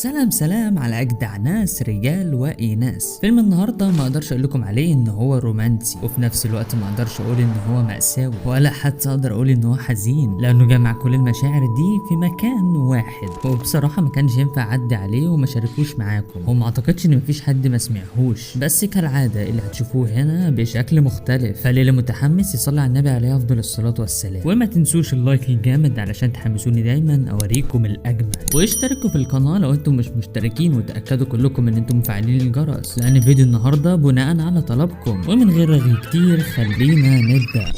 سلام سلام على اجدع ناس رجال وإناث. فيلم النهارده ما اقدرش اقول لكم عليه ان هو رومانسي، وفي نفس الوقت ما اقدرش اقول ان هو مأساوي، ولا حتى اقدر اقول ان هو حزين، لانه جمع كل المشاعر دي في مكان واحد، وبصراحة ما كانش ينفع اعدي عليه وما شاركوش معاكم، وما اعتقدش ان مفيش حد ما سمعهوش. بس كالعادة اللي هتشوفوه هنا بشكل مختلف، فاللي متحمس يصلي على النبي عليه افضل الصلاة والسلام، وما تنسوش ال like الجامد علشان تحمسوني دايما اوريكم الاجمل، واشتركوا في القناة لو انتم مش مشتركين، وتأكدوا كلكم ان انتم مفعلين الجرس، لان فيديو النهارده بناء على طلبكم. ومن غير رغي كتير خلينا نبدأ.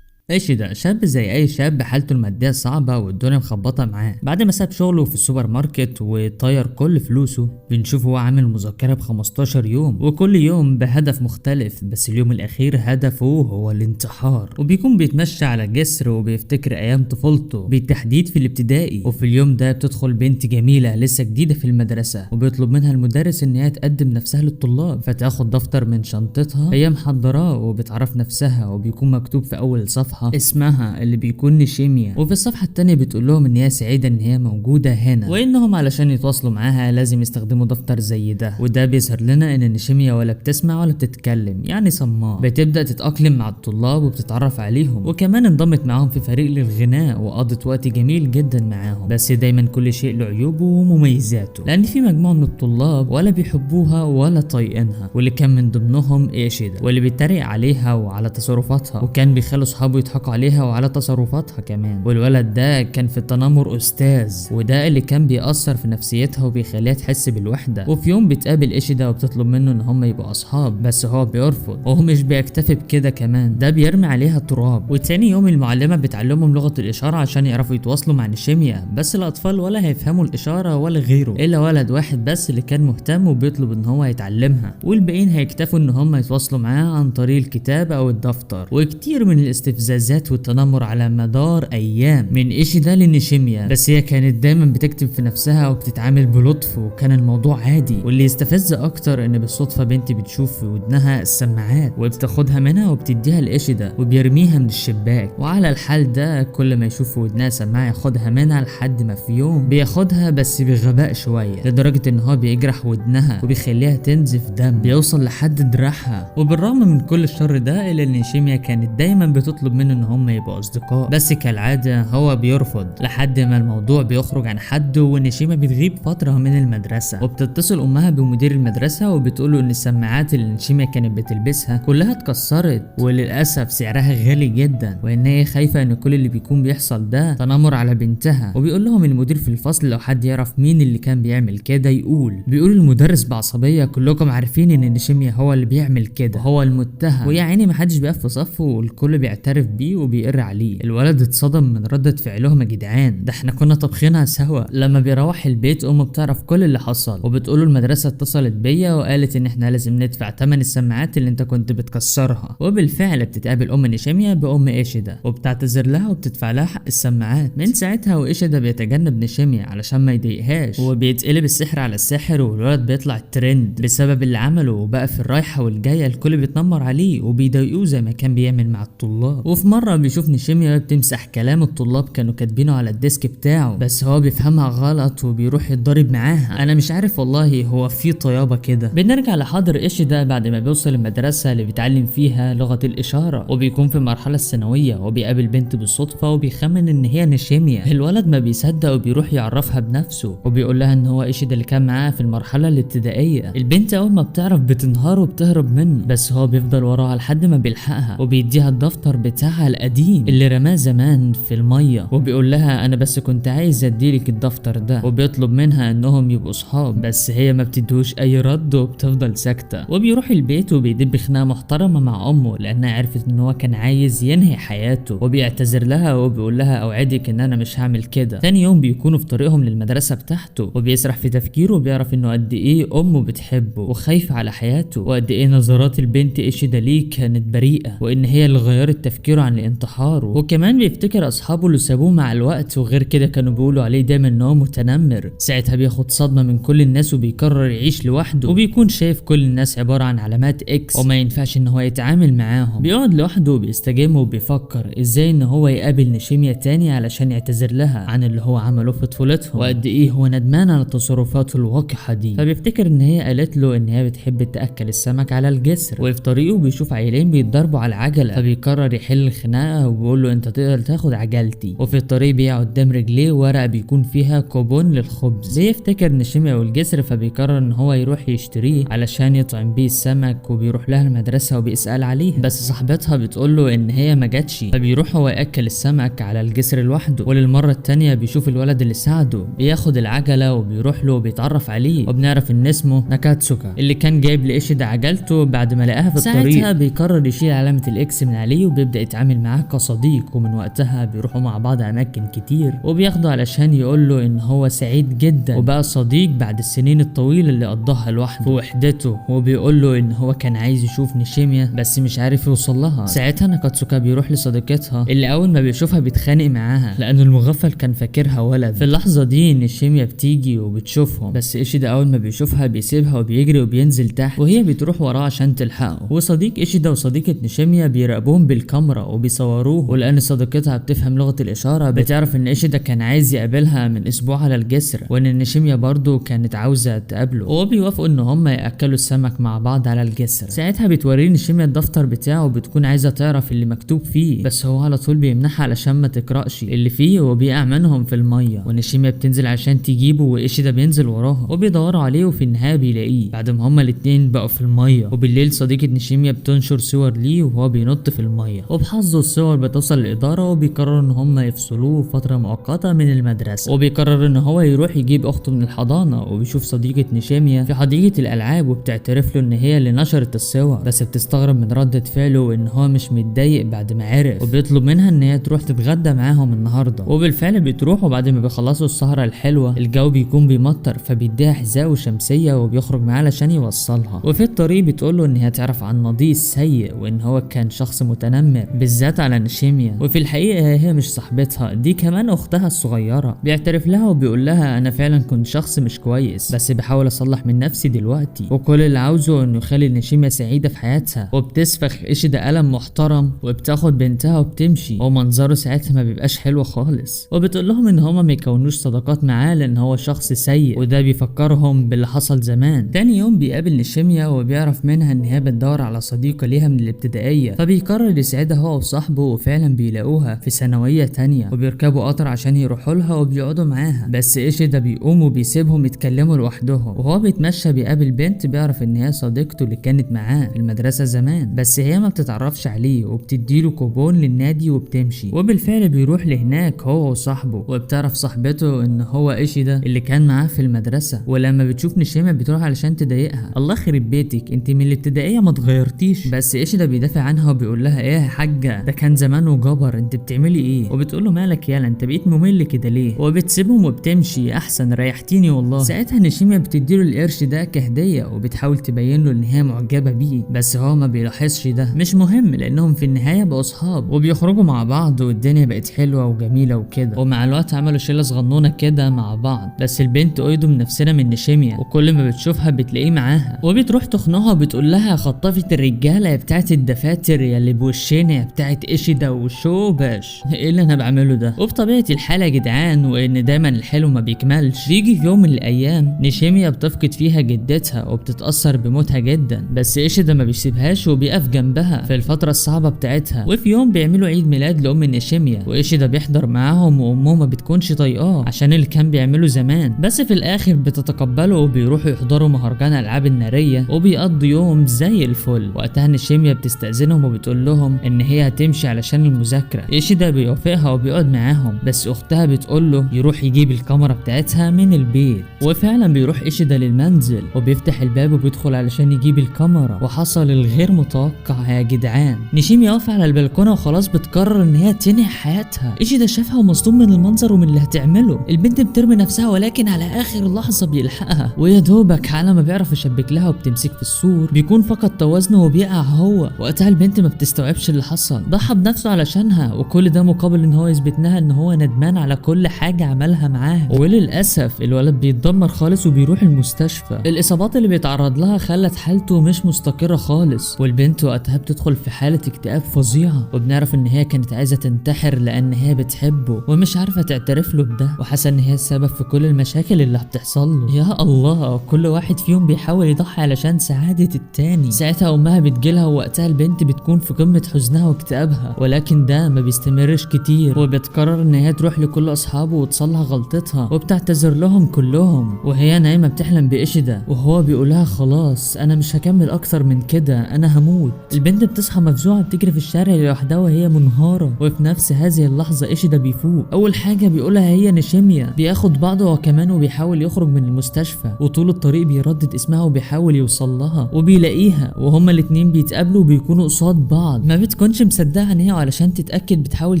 ايش ده؟ شاب زي اي شاب حالته المادية صعبة والدنيا مخبطه معاه. بعد ما ساب شغله في السوبر ماركت وطير كل فلوسه، بنشوف هو عامل مذكره ب 15 يوم، وكل يوم بهدف مختلف، بس اليوم الاخير هدفه هو الانتحار. وبيكون بيتمشى على جسر وبيفتكر ايام طفولته بالتحديد في الابتدائي. وفي اليوم ده بتدخل بنت جميلة لسه جديدة في المدرسة، وبيطلب منها المدرس ان هي تقدم نفسها للطلاب، فتاخد دفتر من شنطتها هي محضراه وبتعرف نفسها، وبيكون مكتوب في اول صفحة اسمها اللي بيكون نشيميا. وفي الصفحة التانية بتقول لهم ان هي سعيدة ان هي موجودة هنا، وانهم علشان يتواصلوا معاها لازم يستخدموا دفتر زي ده. وده بيظهر لنا ان نشيميا ولا بتسمع ولا بتتكلم، يعني صماء. بتبدأ تتأقلم مع الطلاب وبتتعرف عليهم، وكمان انضمت معاهم في فريق للغناء وقضت وقت جميل جدا معاهم. بس دايما كل شيء له عيوبه ومميزاته، لان في مجموعة من الطلاب ولا بيحبوها ولا طايقينها، واللي كان من ضمنهم ايشيدا، واللي بيتريق عليها وعلى تصرفاتها، وكان بيخلوا اصحابه يضحكوا عليها وعلى تصرفاتها كمان. والولد ده كان في التنمر استاذ، وده اللي كان بيأثر في نفسيتها وبيخليها تحس بالوحدة. وفي يوم بتقابل ايشيدا وبتطلب منه ان هم يبقوا اصحاب، بس هو بيرفض، وهو مش بيكتفي بكده كمان، ده بيرمي عليها تراب. وتاني يوم المعلمة بتعلمهم لغة الاشارة عشان يعرفوا يتواصلوا مع نشيميا، بس الاطفال ولا هيفهموا الاشارة ولا غيره، الا ولد واحد بس اللي كان مهتم وبيطلب ان هو يتعلمها، والباقيين هيكتفوا ان هم يتواصلوا معاه عن طريق الكتاب او الدفتر. وكتير من الاستفزازات والتنمر على مدار ايام من ايشيدا لنشيميا، بس هي كانت دايما بتكتب في نفسها وبتتعامل بلطف، وكان الموضوع عادي. واللي يستفز اكتر ان بالصدفة بنت بتشوف في ودنها السماعات وبتاخدها منها وبتديها لايشيدا وبيرميها من الشباك. وعلى الحال ده كل ما يشوف في ودنها سماعه ياخدها منها، لحد ما في يوم بياخدها بس بغباء شوية، لدرجة ان هو بيجرح ودنها وبيخليها تنزف دم بيوصل لحد دراعها. وبالرغم من كل الشر ده الا ان نشيميا كانت دايما بتطلب منه ان هم يبقوا اصدقاء، بس كالعادة هو بيرفض، لحد ما الموضوع بيخرج عن حده ونشيميا بتغيب فترة من المدرسة. وبتتصل امها بمدير المدرسة وبتقوله ان السماعات اللي نشيميا كانت بتلبسها كلها اتكسرت، وللاسف سعرها غالي جدا، وان هي خايفة ان كل اللي بيكون بيحصل ده تنمر على بنتها. وبيقول لهم المدير في الفصل لو حد يعرف مين اللي كان بيعمل كده يقول. بيقول المدرس بعصبيه كلكم عارفين ان نشيميا هو اللي بيعمل كده، هو المتهم، ويا عيني محدش بيقف في صفة والكل بيعترف بيه وبيقر عليه. الولد اتصدم من ردة فعلهم، يا جدعان ده احنا كنا طابخينها سوا. لما بيروح البيت امه بتعرف كل اللي حصل، وبتقوله المدرسة اتصلت بيا وقالت ان احنا لازم ندفع ثمن السماعات اللي انت كنت بتكسرها. وبالفعل بتتقابل ام نشيميا بام ايشيدا وبتعتذر لها وبتدفع لها حق السماعات. من ساعتها وايشيدا بيتجنب نشيميا علشان ما يضايقهاش، وبيتقلب السحر على الساحر، والولد بيطلع الترند بسبب اللي عمله، وبقى في الرايحه والجايه الكل بيتنمر عليه وبيضايقوه زي ما كان بيعمل مع الطلاب. وفي مرة بيشوف نشيميا بتمسح كلام الطلاب كانوا كاتبينه على ال desk بتاعه، بس هو بيفهمها غلط وبيروح يتضرب معاها. انا مش عارف والله هو في طيابه كده. بنرجع لحاضر ايشيدا بعد ما بيوصل المدرسة اللي بيتعلم فيها لغة الاشارة، وبيكون في المرحلة الثانوية، وبيقابل بنت بالصدفة وبيخمن ان هي نشيميا. الولد ما بيصدق وبيروح يعرفها بنفسه، وبيقول لها ان هو ايشيدا اللي كان معاها في المرحلة الابتدائية. البنت اول ما بتعرف بتنهار وبتهرب منه، بس هو بيفضل وراها لحد ما بيلحقها وبيديها الدفتر بتاعها القديم اللي رماه زمان في المية، وبيقول لها انا بس كنت عايز اديلك الدفتر ده، وبيطلب منها انهم يبقوا صحاب، بس هي ما بتديهوش اي رد وبتفضل ساكته. وبيروح البيت وبيدب خناقه محترمه مع امه لانها عرفت ان هو كان عايز ينهي حياته، وبيعتذر لها وبيقول لها اوعدك ان انا مش هعمل كده. تاني يوم بيكونوا في طريقهم للمدرسة بتاعته، وبيسرح في تفكيره وبيعرف انه قد ايه امه بتحبه وخايفة على حياته، وقد ايه نظرات البنت ايشيدا ليه كانت بريئة، وان هي اللي غيرت تفكيره تفكيره عن الانتحار، وكمان بيفتكر اصحابه اللي سابوه مع الوقت، وغير كده كانوا بيقولوا عليه دايما ان هو متنمر. ساعتها بياخد صدمة من كل الناس وبيقرر يعيش لوحده، وبيكون شايف كل الناس عبارة عن علامات X وما ينفعش ان هو يتعامل معاهم. بيقعد لوحده وبيستجم وبيفكر ازاي ان هو يقابل نشيميا تاني علشان يعتذر لها عن اللي هو عمله في طفولتهم، وقد ايه هو ندمان على تصرفاته الوقحة دي. فبيفتكر ان هي قالت له ان هي بتحب تاكل السمك على الجسر، وفي طريقه بيشوف عيلين بيتضربوا على العجلة، فبيقرر يحل الخناقة وبيقول له انت تقدر تاخد عجلتي. وفي الطريق بيقع قدام رجليه ورقة بيكون فيها كوبون للخبز. بيفتكر نشيميا والجسر، فبيقرر ان هو يروح يشتريه علشان يطعم بيه السمك، وبيروح لها المدرسة وبيسأل عليها، بس صاحبتها بتقول له ان هي ما جاتش، فبيروح هو ياكل السمك على الجسر لوحده. وللمرة التانية بيشوف الولد اللي ساعده، بياخد العجلة وبيروح له وبيتعرف عليه، وبنعرف ان اسمه ناكاتسوكا اللي كان جايب لإيشيدا عجلته بعد ما لقاها في الطريق. ساعتها بيقرر يشيل علامة ال X من عليه وبيبدأ يتعامل معاه كصديق، ومن وقتها بيروحوا مع بعض اماكن كتير، وبياخده علشان يقول له ان هو سعيد جدا وبقى صديق بعد السنين الطويلة اللي قضاها لوحده في وحدته، وبيقول له ان هو كان عايز يشوف نشيميا بس مش عارف يوصل لها. ساعتها ناكاتسوكا بيروح لصديقتها اللي اول ما بيشوفها بيتخانق معاها لان المغفل كان فاكرها ولد. في اللحظة دي نشيميا بتيجي وبتشوفهم، بس إيشيدا اول ما بيشوفها بيسيبها وبيجري وبينزل تحت، وهي بتروح وراه عشان تلحقه. وصديق إيشيدا وصديقة نشيميا بيراقبوهم بالكاميرا وبيصوروه، ولان صديقتها بتفهم لغة الإشارة بتعرف ان إيشيدا كان عايز يقابلها من اسبوع على الجسر، وان نشيميا برضو كانت عاوزة تقابله، وبيوافقوا ان هم ياكلوا السمك مع بعض على الجسر. ساعتها بتوريه نشيميا الدفتر بتاعه وبتكون عايزة تعرف اللي مكتوب فيه، بس هو على طول بيمنعها علشان ما تقرأش اللي فيه، وبيقع منهم في المية، ونشيميا بتنزل عشان تجيبه، وإيشيدا بينزل وراها وبيدوروا عليه، وفي النهاية بيلاقيه بعد ما هما الاتنين بقوا في المية. وبالليل صديقة نشيميا بتنشر صور ليه وهو بينط في المية، وبحظه الصور بتوصل للإدارة، وبيقرروا ان هما يفصلوه فترة مؤقتة من المدرسة. وبيقرر ان هو يروح يجيب اخته من الحضانة، وبيشوف صديقة نشيميا في حديقة الألعاب، وبتعترف له ان هي اللي نشرت الصور، بس بتستغرب من ردة فعله وان هو مش متضايق بعد ما عرف، وبيطلب منها ان هي تروح تتغدى معاهم النهارده. وبالفعل بتروح، وبعد ما بيخلصوا السهرة الحلوة الجو بيكون بيمطر، فبيديها حذاء وشمسية وبيخرج معاه علشان يوصلها. وفي الطريق بتقول له ان هي تعرف عن ماضيه السيء وان هو كان شخص متنمر بالذات على نشيميا، وفي الحقيقة هي مش صاحبتها دي، كمان اختها الصغيرة. بيعترف لها وبيقول لها انا فعلا كنت شخص مش كويس، بس بحاول اصلح من نفسي دلوقتي، وكل اللي عاوزه انه يخلي نشيميا سعيدة في حياتها. وبتسفخ إيشيدا قلم محترم وبتاخد بنتها وبتمشي، ومنظره ساعتها ما بيبقاش حلو خالص. وبتقول لهم ان هما ما يكونوش صداقات معاه لان هو شخص سيء، وده بيفكرهم باللي حصل زمان. تاني يوم بيقابل نشيميا وبيعرف منها ان هي بتدور على صديقة ليها من الابتدائية، فبيقرر يساعدها هو وصاحبه، وفعلا بيلاقوها في ثانوية تانية، وبيركبوا قطر عشان يروحوا لها وبيقعدوا معاها. بس إيشيدا بيقوم وبيسيبهم يتكلموا لوحدهم، وهو بيتمشى بيقابل بنت بيعرف ان هي صديقته اللي كانت معاه في المدرسة زمان، بس هي ما بتتعرفش عليه، وبتديله كوبون للنادي وبتمشي. وبالفعل بيروح لهناك هو وصاحبه، وبتعرف صاحبته ان هو إيشيدا اللي كان معاه في المدرسة. ولما بتشوف نشيميا بتروح علشان تضايقها، الله يخرب بيتك انت من الابتدائية ما اتغيرتيش. بس إيشيدا بيدافع عنها وبيقول لها ايه يا حاجة، ده كان زمان وجبر، انت بتعملي ايه؟ وبتقول له مالك يالا انت بقيت ممل كده ليه؟ وبتسيبهم وبتمشي، احسن ريحتيني والله. ساعتها نشيميا بتديله القرش ده كهدية، وبتحاول تبين له ان هي معجبة بيه، بس هو ما بيلاحظش ده، مش مهم لانهم في النهاية بقوا اصحاب وبيخرجوا مع بعض، والدنيا بقت حلوة وجميلة وكده. ومع الوقت عملوا شلة صغنونة كده مع بعض، بس البنت ايده من نفسنا من نشيميا، وكل ما بتشوفها بتلاقيه معاها، وبتروح تخنقها وبتقول لها خطفت الرجالة بتاعت الدفاتر يا اللي بوشنا بتاعت إيشيدا وشوبش، ايه اللي انا بعمله ده؟ وبطبيعة الحال يا جدعان، وان دايما الحلو ما بيكملش، بيجي في يوم من الايام نشيميا بتفقد فيها جدتها وبتتأثر بموتها جدا، بس إيشيدا ما بيسيبهاش وبيقف جنبها في الفترة الصعبة بتاعتها. وفي يوم بيعملوا عيد ميلاد لأم نشيميا، وإيشيدا بيحضر معاهم، وأمه ما بتكونش طايقاه عشان اللي كان بيعمله زمان، بس في الآخر بتتقبله وبيروحوا يحضروا مهرجان الألعاب النارية وبيقضوا يوم زي الفل. وقتها نشيميا بتستأذنهم وبتقول لهم إن هي هتمشي علشان المذاكرة، إيشيدا بيوافقها وبيقعد معاهم، بس أختها بتقول له يروح يجيب الكاميرا بتاعتها من البيت. وفعلا بيروح إيشيدا للمنزل وبيفتح الباب وبيدخل علشان يجيب الكاميرا، وحصل الغير متوقع يا جدعان. نشيميا واقفة على البلكونة وخلاص بتقرر ان هي تنهي حياتها. إيشيدا شافها ومصدوم من المنظر ومن اللي هتعمله، البنت بترمي نفسها ولكن على اخر لحظة بيلحقها، ويا دوبك على ما بيعرف يشبك لها وبتمسك في السور بيكون فقد توازنه وبيقع هو. وقتها البنت ما بتستوعبش اللي حصل بيحصل. ضحى بنفسه علشانها، وكل ده مقابل ان هو يثبت لها ان هو ندمان على كل حاجة عملها معاها. وللاسف الولد بيتدمر خالص وبيروح المستشفى. الاصابات اللي بيتعرض لها خلت حالته مش مستقره خالص، والبنت وقتها بتدخل في حاله اكتئاب فظيعة، وبنعرف ان هي كانت عايزه تنتحر لان هي بتحبه ومش عارفه تعترف له بده، وحاسه ان هي السبب في كل المشاكل اللي بتحصل له. يا الله، كل واحد فيهم بيحاول يضحي علشان سعادة التاني. ساعتها امها بتجيلها، ووقتها البنت بتكون في قمة حزنها واكتئابها، ولكن ده ما بيستمرش كتير، وبتقرر ان هي تروح لكل اصحابه وتصلح غلطتها، وبتعتذر لهم كلهم. وهي نايمة بتحلم بإشيدا وهو بيقولها خلاص انا مش هكمل اكتر من كده، انا هموت. البنت بتصحى مفزوعه، بتجري في الشارع لوحدها وهي منهاره. وفي نفس هذه اللحظة إشيدا بيفوق. اول حاجة بيقولها هي نيشيميا. بياخد بعضه هو كمان وبيحاول يخرج من المستشفى، وطول الطريق بيردد اسمها وبيحاول يوصل لها وبيلاقيها، وهما الاتنين بيتقابلوا وبيكونوا قصاد بعض. ما بتكونش مصدقه ان هي، علشان تتاكد بتحاول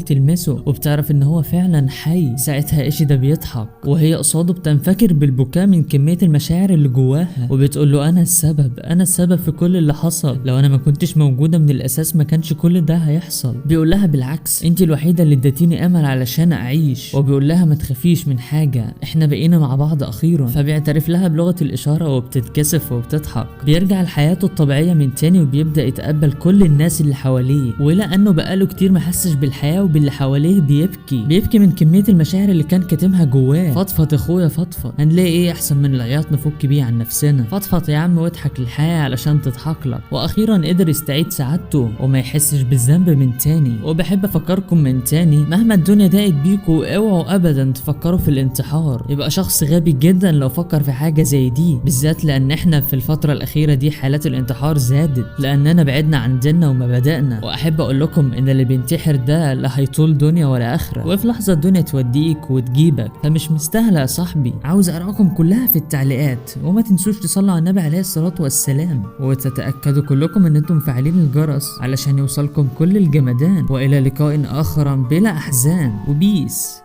تلمسه وبتعرف ان هو فعلا حي. ساعتها إشيدا بيضحك وهي قصاده بتنفجر بالبكاء من كمية المشاعر اللي جواها، وبتقول له انا السبب، انا السبب في كل اللي حصل، لو انا ما كنتش موجودة من الاساس ما كانش كل ده هيحصل. بيقول لها بالعكس، انت الوحيدة اللي اديتيني امل علشان اعيش. وبيقول لها ما تخافيش من حاجة، احنا بقينا مع بعض اخيرا. فبيعترف لها بلغه الاشارة وبتتكسف وبتضحك. بيرجع لحياته الطبيعية من تاني وبيبدا يتقبل كل الناس اللي حواليه، ولانه بقاله كتير ما حسش بالحياة وباللي حواليه بيبكي من كمية المشاعر اللي كان كاتمها جواه. فضفض اخويا فضفض، هنلاقي ايه احسن من العياط نفك بيه عن نفسنا؟ فضفض يا عم واضحك للحياة علشان تضحك لك. واخيرا قدر يستعيد سعادته وما يحسش بالذنب من تاني. وبحب افكركم من تاني، مهما الدنيا ضاقت بيكوا اوعوا ابدا تفكروا في الانتحار، يبقى شخص غبي جدا لو فكر في حاجة زي دي، بالذات لان احنا في الفترة الاخيرة دي حالات الانتحار زادت لاننا بعدنا عن ديننا ومبادئنا. واحب اقول لكم ان اللي بينتحر ده لا هيطول دنيا ولا اخره، وفي لحظة الدنيا توديك وتجيبك، فمش مستاهلة يا صاحبي. عاوز ارائكم كلها في التعليقات، وما تنسوش تصلوا على النبي عليه الصلاة والسلام، وتتاكدوا كلكم ان انتم مفعلين الجرس علشان يوصلكم كل الجمدان. والى لقاء اخر بلا احزان، وبيس.